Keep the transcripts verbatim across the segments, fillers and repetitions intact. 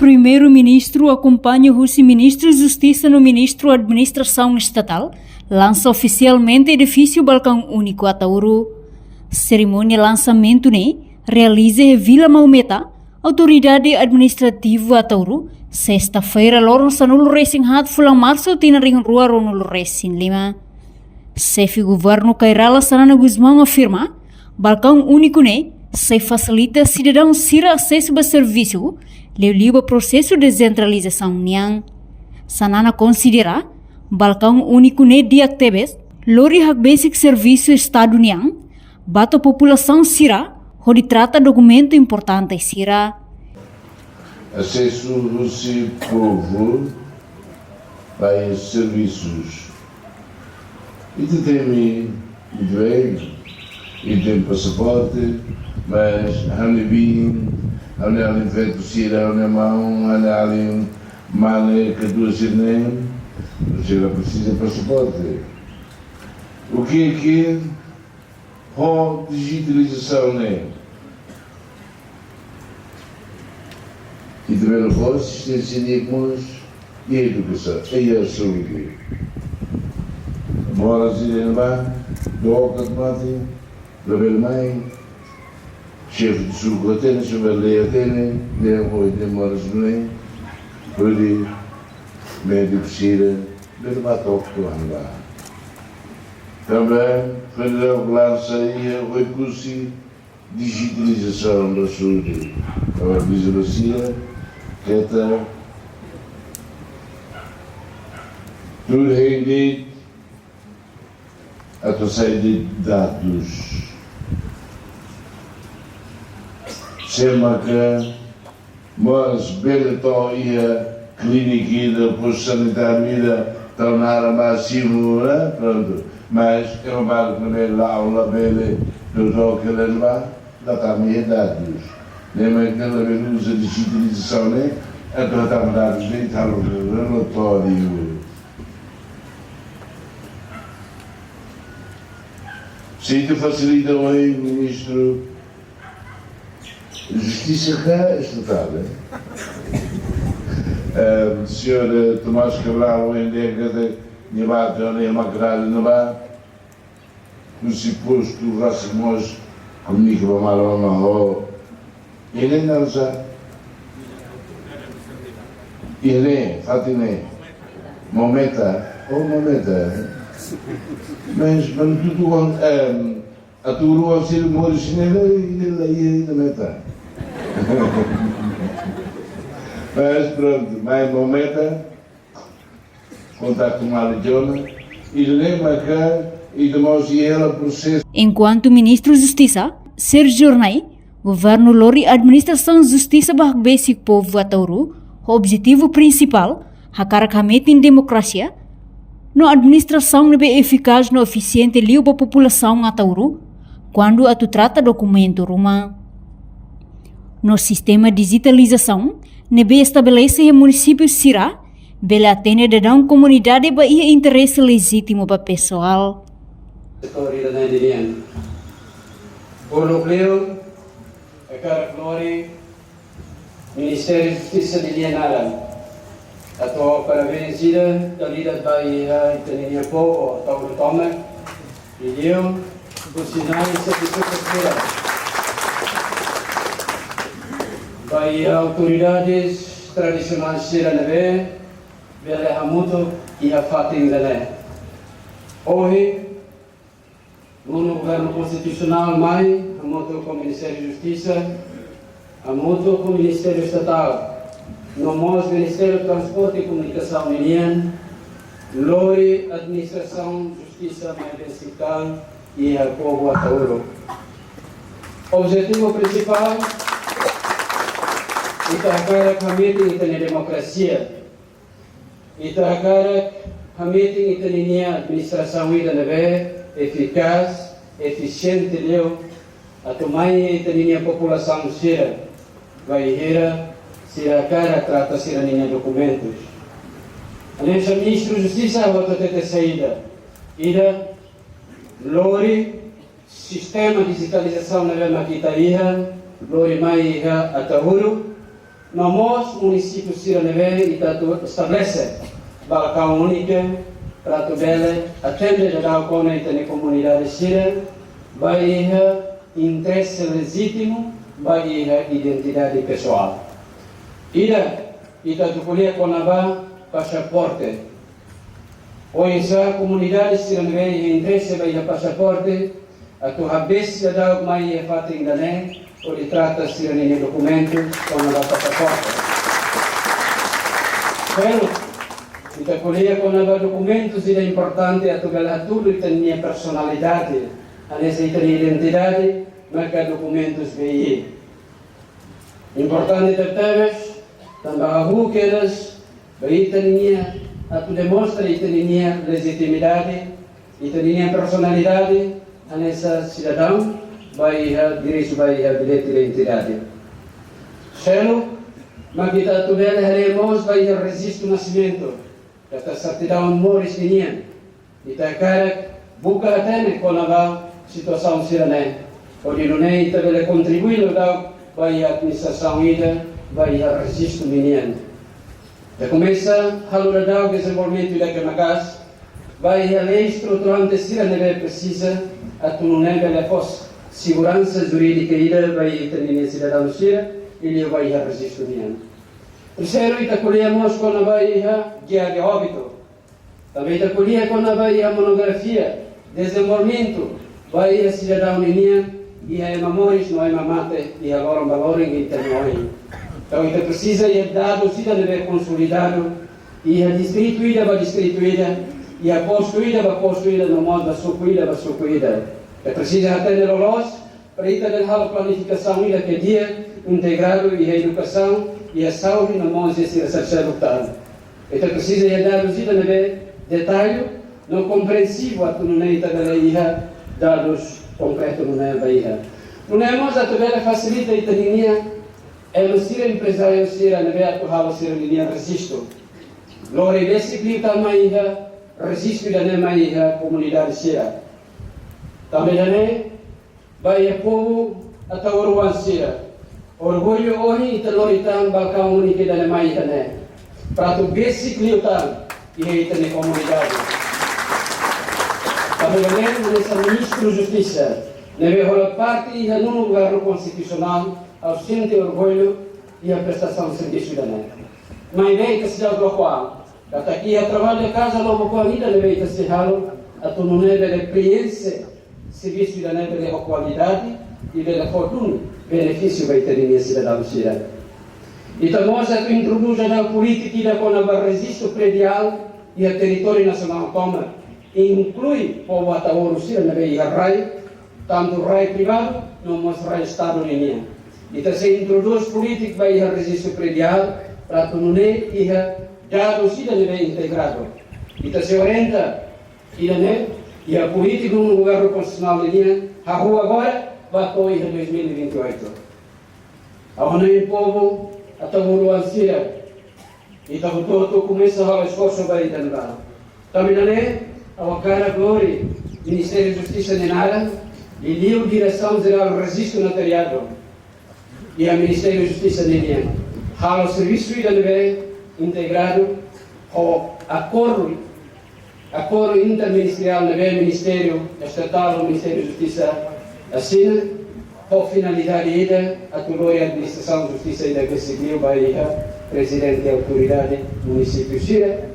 Primeiru-Ministru akompaña husi Ministru Justisa no Ministru Administrasaun Estatál lansa ofisialmente edifísiu Balkaun Úniku Ataúru. Serimónia lansamentu ne'e realiza iha Vila Maumeta, Autoridade Administrativa Ataúru, sesta-feira, loron sanulu resin haat fulan Marsu, tinan rihun rua ruanulu resin lima. Xefe Governu Kay Rala Xanana Gusmão afirma, Balkaun Úniku ne'e sei fasilita sidadaun sira asesu ba servisu, liuliu ba prosesu desentralizasaun nian. Xanana konsidera, Balkaun Úniku ne'e di'ak tebes, lori hakbesik servisu Estadu nian, ba to'o populasaun sira, hodi trata dokumentu importante sira. Asesu husi povu ba servisus. Ita temi, ita bem, ita temi pasaporte, mas ha'u-nia biin, ha'u-nia alin feto sira, ha'u-nia maun, ha'u-nia alin mane kedua sira-ne'e, sira presiza pasaporte. O que é que ho dijitalizasaun ne'e? Ita bele fó asisténsia di'ak mós iha edukasaun, iha saúde. Moras ida ne'ebá, dook atu mate, labele mai, xefe de suku hatene, xefe de aldeia hatene, de oi, de moras ne'e, hodi médiku sira bele bá to'o anda. Tanba federal lansa iha Oekusi dijitalizasaun da saúde. Agora, diz você, keta tudo rende atu sai de dadus. Sé maka mós bele to'o iha klínika ida, postu sanitáriu ida, tau naran ba simu, eh, prontu. Mas ema balu ne'ebé la'o labele, doutór kelen ba, la tama iha dadus. Ne'e mak ita labele uza dijitalizasaun ne'e, atu tama dadus ne'e, tau relatóriu. Se ita fasilita ohin, ministru, Justisa ka Estatál, eh? Ehm, señór, eh, Tomás Cabral, ohin dia ke te nyebate, ohin dia makrali neba, husi postu rasik mós komunika ba malu ba malu. Ele não sa. Ele, fatin ne'e. Maumeta, oh, Maumeta, eh? Mas, mas tudo bom, ehm, Ataúru sira moris ne'e, ne'e la iha, iha Maumeta. Mas prontu, mai Maumeta, kontaktu malu Jona, i lembra ka, i demais i ela prosesu. Enkuantu Ministru Justisa, Sérgio Jornai, Governu lori administrasaun justisa ba hakbesik povu Ataúru, ho objetivu prinsipál, hakarak hametin demokrasia, no administrasaun ne'ebé efikás no efisiente liu ba populasaun Ataúru, kuandu atu trata dokumentu ruma. No sistema dijitalizasaun ne'ebé estabelese iha munisípiu sira, bele atende daudaun komunidade ba iha interese lejítimu ba pesoál. Setór ida-ne'e nian. Por núkleu, hakarak lori Ministériu Justisa ninia naran atu parabéns ida, dala ida ba iha ita-nia povu Ataúru tomak, i liu, husi nai xefe suku sira, ba iha autoridades tradisionais sira ne'ebé bele hamutuk iha fatin ida-ne'e. Ohin, nonu Governu Konstitusionál mai, hamutuk ho Ministériu Justisa, hamutuk ho Ministériu Estatál, no mós Ministériu Transporte i Komunikasaun nian, lori administrasaun justisa mai besik tan iha povu Ataúru. Objetivu prinsipál, ita hakarak hametin ita-nia demokrasia. Ita hakarak hametin ita ninia administrasaun ida ne'ebé efikás, efisiente liu, atu mai ita ninia populasaun sira, bainhira sira hakarak trata sira ninia dokumentus. Aliansa Ministru Justisa hato'o hatete saida, ida lori sistema dijitalizasaun ne'ebé mak ita iha, lori mai iha Ataúru, No mós munisípiu sira ne'ebé ita atu estabelese balkaun úniku para atu bele atende daudaun ona ita-nia komunidade sira ba iha interese lejítimu, ba iha identidade pesoál. Ida, ita atu ko'alia kona-ba pasaporte. Oinsá komunidade sira ne'ebé iha interese ba iha pasaporte, atu habesi daudaun mai iha fatin ida-ne'e, hodi trata sira-nia dokumentu kona-ba pasaporte. Seluk, ita ko'alia kona-ba dokumentu sira importante atu bele hatudu ita-nia personalidade, hanesan ita-nia identidade, maka dokumentus B I. Importante tebetebes, tanba hahú kedas ba ita-nia, atu demonstra ita-nia lejitimidade, ita-nia personalidade, hanesan sidadaun, ba iha direitu, ba iha bilhete identidade. Seluk, mak ita atu bele haree mós ba iha rejistu nasimentu, katak sertidaun moris ninian. Ita hakarak buka hatene kona-ba situasaun sira-ne'e, hodi nune'e ita bele kontribui daudaun ba iha administrasaun ida, ba iha rejistu ninian. Ita komesa halo daudaun dezenvolvimentu ida ke maka'as, ba iha lei estruturante sira ne'ebé presiza, atu nune'e bele fó seguransa jurídika ida ba ita-nia sidadaun sira, liuliu ba iha rejistu nian. Terseiru, ita ko'alia mós kona-ba iha gia de óbito. Tanba ita ko'alia kona-ba iha monografia, dezenvolvimentu, ba iha sidadaun ninian, iha ema moris no ema mate, iha loron ba loron, iha ita-nia oin. Entaun ita presiza iha dadus ida ne'ebé konsolidadu, iha distritu ida ba distritu ida, iha postu ida ba postu ida, no mós ba suku ida ba suku ida. Ita presiza hatene loloos, para ita bele halo planifikasaun ida ke di'ak, integradu iha edukasaun, iha saúde no mós iha sira seluk tan. Ita presiza iha dadus ida ne'ebé detallu no komprensivu atu nune'e ita bele iha dadus konkretu nune'e ba iha. Nune'e mós atu bele fasilita ita-nia ema sira, emprezáriu sira ne'ebé atu halo sira-nia rejistu. Lori besik liután mai iha rejistu ida-ne'e mai iha komunidade sira. Tanba ida-ne'e, ba iha povu Ataúru-oan sira, orgullu ohin ita lori tan balkaun úniku ida-ne'e mai iha ne'e, para atu besik liután iha ita-nia komunidade. Tanba ida-ne'e, hanesan Ministru Justisa ne'ebé hola parte iha nonu governu konstitusionál, ha'u sente orgullu iha prestasaun servisu ida-ne'e. Maibé ita seidauk lakohi, katak iha traballu de kaza lubuk oan ida ne'ebé ita sei halo, atu nune'e bele preenxe servisu ida-ne'e bele ho kualidade, i bele fó duni benefísiu ba ita-nia sidadaun sira. Ita mós atu introdús daudaun polítika ida kona-ba rejistu prediál iha territóriu nasionál tomak, inklui povu Ataúru sira ne'ebé iha rai, tantu rai privadu, no mós rai Estadu ninian. Ita sei introdús polítika ba iha rejistu prediál, para atu nune'e iha dadus ida ne'ebé integradu. Ita sei orienta ida-ne'e iha polítika no governu konstitusionál ninian, hahú agora, ba to'o iha dois mil e vinte e oito. Ha'u hanoin povu Ataúru-oan sira, ita hotu-hotu komesa halo esforsu ba ida-ne'e ba. Tanba ida-ne'e, ha'u hakarak lori Ministériu Justisa nia naran, liuliu Diresaun Jerál Rejistu Notariadu iha Ministériu Justisa ninian, halo servisu ida ne'ebé integradu ho akordu, akordu interministeriál ne'ebé Ministériu Estatál, Ministériu Justisa asina, ho finalidade ida atu lori administrasaun justisa ida ke sigiu ba iha prezidente autoridade munisípiu sira,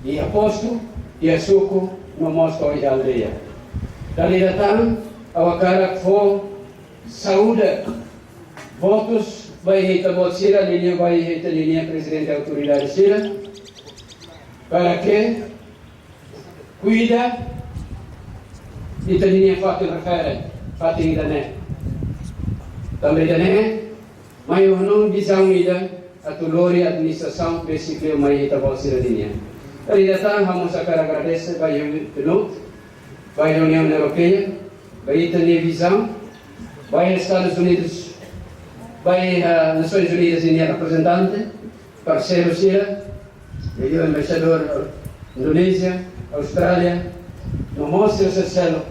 iha postu, iha suku, no mós to'o iha aldeia. Dala ida tan, ha'u hakarak fó saúde, votus ba iha ita-boot sira, liuliu ba iha ita-nia prezidente autoridade sira, para ke kuida ita-nia fatin refere, fatin ida-ne'e. Tanba ida-ne'e, mai ho hanoin vizaun ida atu lori administrasaun besik liu mai ita-boot sira ninian. Dala ida tan, ha'u mós hakarak agradese ba iha Pinot, ba iha Uniaun Europeia, ba ita-nia vizaun, ba iha Estadus Unidus, ba iha Nasoins Unidas nia reprezentante, parseiru sira, liuliu embaixadór Indonézia, Austrália, no mós sira seluk,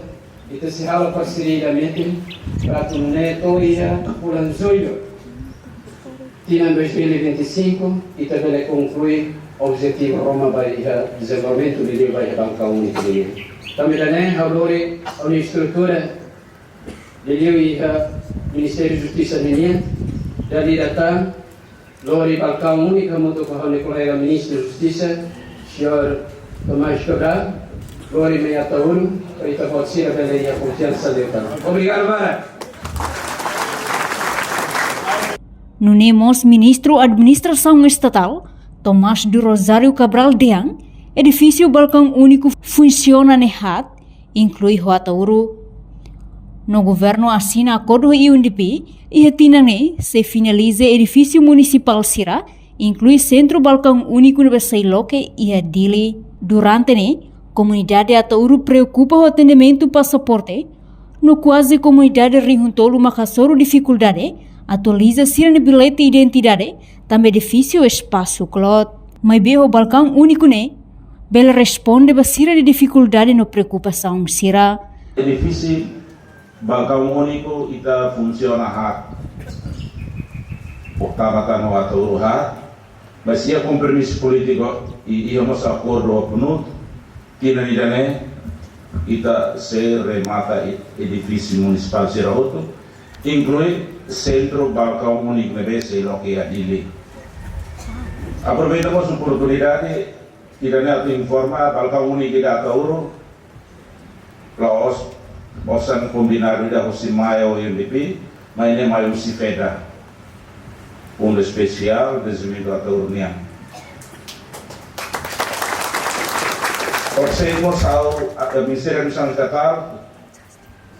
ita sei halo parseria ida metin, para atu nune'e to'o iha fulan Jullu, Tinan dois mil e vinte e cinco, ita bele konklui objetivu ruma ba iha dezenvolvimentu liuliu ba iha balkaun úniku nian. Tanba ida-ne'e ha'u lori ha'u-nia estrutura liuliu iha Ministériu Justisa ninian, dala ida tan lori balkaun úniku hamutuk ho ha'u-nia kolega Ministru Justisa, Señór Tomás Cabral, lori mai Ataúru, para ita-boot sira bele iha konfiansa liután. Obrigadu barak. Nune'e mós Ministru Administrasaun Estatál, Tomás do Rosário Cabral dehan, edifísiu balkaun úniku funsiona ne'e haat, inklui ho Ataúru. No governu asina akordu ho U N D P, iha tinan ne'e sei finaliza edifísiu munisipál sira, inklui sentru balkaun úniku ne'ebé sei loke iha Dili. Durante ne'e, komunidade Ataúru preokupa ho atendimentu pasaporte, no kuaze komunidade rihun tolu mak hasoru difikuldade atualiza sira-nia bilhete identidade, tanba edifísiu espasu kloot. Maibé ho balkaun úniku ne'e, bele responde ba sira-nia difikuldade no preokupasaun sira. Edifísiu balkaun úniku ita funsiona haat. Oktava tan ho Ataúru haat. Mas iha kompromisu polítiku i iha mós akordu ho PNUD, tinan ida-ne'e ita sei remata e-, edifísiu munisipál sira hotu, inklui sentru balkaun úniku ne'ebé sei loke iha Dili. Aproveita mós oportunidade ida-ne'e atu informa balkaun úniku iha Ataúru, la'ós osan kombinadu ida husi MAE ou U N D P, maibé ne'e mai husi FEDA. Fundu Espesiál Dezenvolvimentu Ataúru nian. Orsida mós ha'u, a, a, Ministériu Administrasaun Estatál,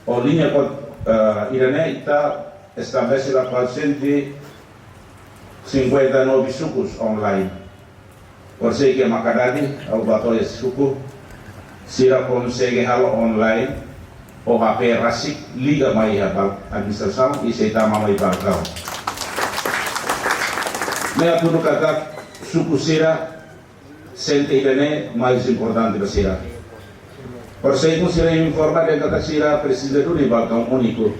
ho liña ko, eh, ida-ne'e ita estabelese la quatrocentos e cinquenta e nove sukus online. Orsida ke makadadi, ha'u bá to'o iha suku, sira konsege halo online, ho H P rasik liga mai iha bal-, administrasaun, i sei tama mai balkaun. Ne'e hatudu katak suku sira sente ida-ne'e mais importante ba sira. Orsida sira informa dehan katak sira presiza duni balkaun úniku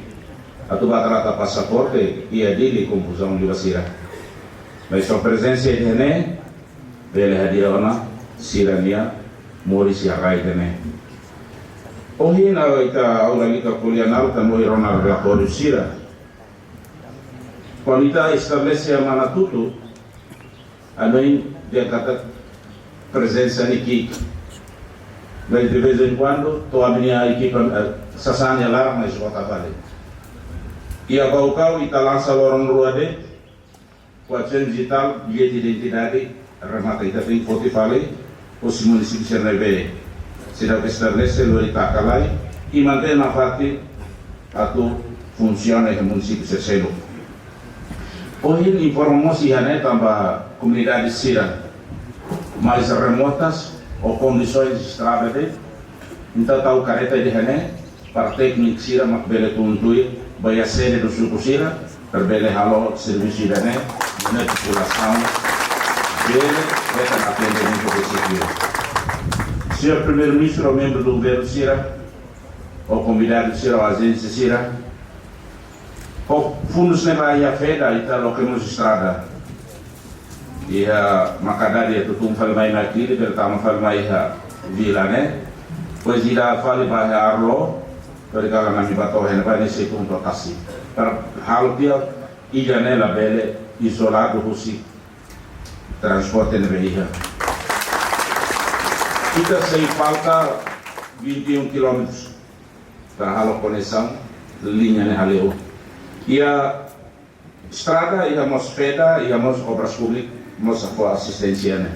atu bá trata pasaporte, iha Dili konfuzaun liu ba sira. Mas só prezensa ida-ne'e bele hadi'a ona sira-nia moris iha rai ida-ne'e. Ohin ha'u, ita, ha'u lalika ko'alia nalu tanba ohin rona relatóriu sira. Kuandu ita estabelese iha Manatutu, ami dehan katak prezensa ne'e ki'ik. Mas de vez em quando, to'o ami-nia ekipa, eh, sasán nia laran, mas vota fali. Iha Baucau, ita lansa loron rua de'it, quatrocentos e tal bilhete identidade remata, ita tenke foti fali husi munisípiu sira ne'ebé seidauk estabelese, lori taka lai, i mantein nafatin atu funsiona iha munisípiu sira seluk. Ohin informa mós iha ne'e tanba komunidade sira mais remotas ou kondisoens estrada de'it, entaun tau kareta iha ne'e, para tékniku sira mak bele tun tuir ba iha sede do suku sira, para bele halo servisu ida-ne'e, nune'e populasaun bele hetan atendimentu de seguru. Señór Primeiru-Ministru, membru do governu sira, ou konvidadu sira, ou ajénsia sira, ho fundus ne'ebé iha FEDA, ita loke mós estrada. Iha makadadi atu tun fali mai Naquili, bele tama fali mai iha vila ne'e. Depois ida fali ba iha Arlo, bele kala nami bá to'o iha ne'ebá ne'e sei tun to'o tasi. Para halo tiha ida-ne'e labele izoladu husi transporte ne'ebé iha. Ita sei falta vinte e um quilómetros para halo koneksaun liña ne'e hale'u. Iha estrada, iha mós FEDA, iha mós Obras Públikas, mós fó asisténsia ne'e.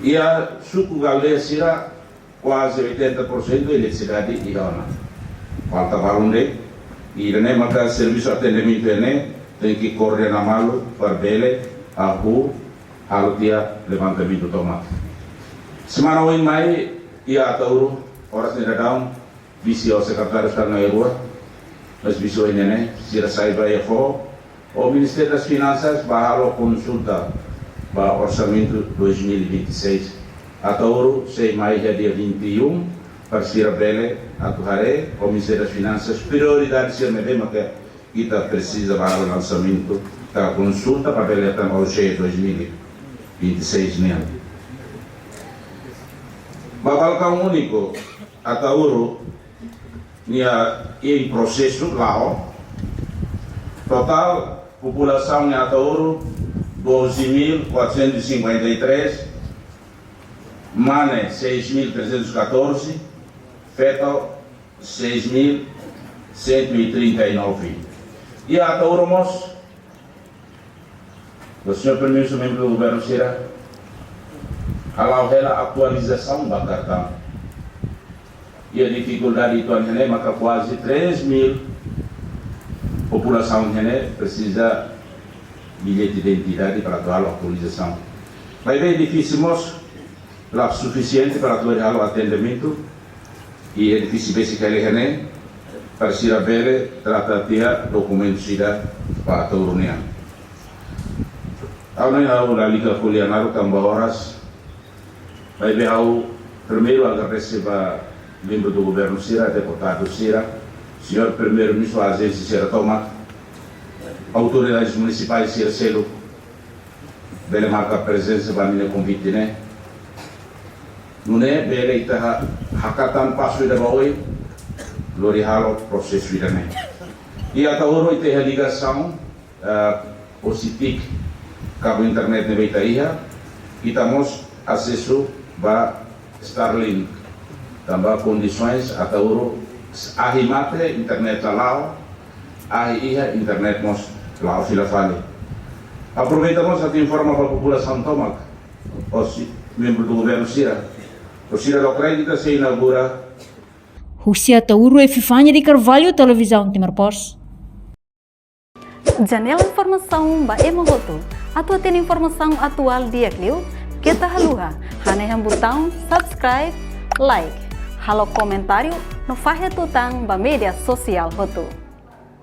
Iha suku aldeia sira, kuaze oitenta por cento eletrisidade iha ona. Falta balun de'it, i ida-ne'e maka servisu atendimentu ne'e tenke koordena malu para bele hahú halo tiha levantamentu tomak. Semana oin mai iha Ataúru, oras ne'e daudaun, vise ho sekretáriu sira na'in-rua, mas vise ohin ne'e, sira sai ba iha foho, ho Ministériu das Finansas ba halo konsulta ba orsamentu dois mil e vinte e seis. Ataúru sei mai iha dia vinte e um, para sira bele atu haree ho Ministériu das Finansas prioridade sira ne'ebé maka ita presiza ba halo lansamentu Konsulta para bele hetan OJE dois mil e vinte e seis nian. Ba balkaun úniku, Ataúro nia iha prosesu la'o. Totál populasaun iha Ataúro doze mil quatrocentos e cinquenta e três, mane seis mil trezentos e catorze, feto seis mil cento e trinta e nove. Iha Ataúro mós, o señór Primeiru-Ministru, membru do governu sira hala'o hela atualizasaun ba kartaun. Iha difikuldade uitoan iha ne'e, maka kuaze três mil populasaun iha ne'e presiza billete de identidade para atu halo atualizasaun. Maibé edifísiu mós la sufisiente para atu halo atendimentu, i edifísiu besik hela iha ne'e para sira bele trata tiha dokumentu sira ba Ataúro nian. Ha'u ne'e ha'u lalika ko'alia naruk tanba oras, maibé ha'u primeiru agradese ba membru do governu sira, deputadu sira, señór Primeiru-Ministru, ajénsia sira tomak, autoridades munisipais sira seluk, bele marka prezensa ba ami-nia konvite ne'e. Nune'e bele ita ha-, hakatan pasu ida ba oin, lori halo prosesu ida-ne'e. Iha Ataúro ita iha ligasaun, eh, husi TIC, kabu internet ne'ebé ita iha, ita mós asesu ba Starlink. Tanba kondisoens Ataúro ahi mate internet la la'o, ahi iha internet mós la'o fila fali. Aproveita mós atu informa ba populasaun tomak, hosi membru do governu sira, hosi sira lokraik ita sei inaugura. Husi Ataúro, Epifania de Carvalho, Televizaun Timor Post. Janela informasaun ba ema hotu. Atu hatene informasaun atuál di'ak liu, keta haluha hanehan butaun subscribe, like, halo komentáriu no fahe tutan ba média sosiál hotu.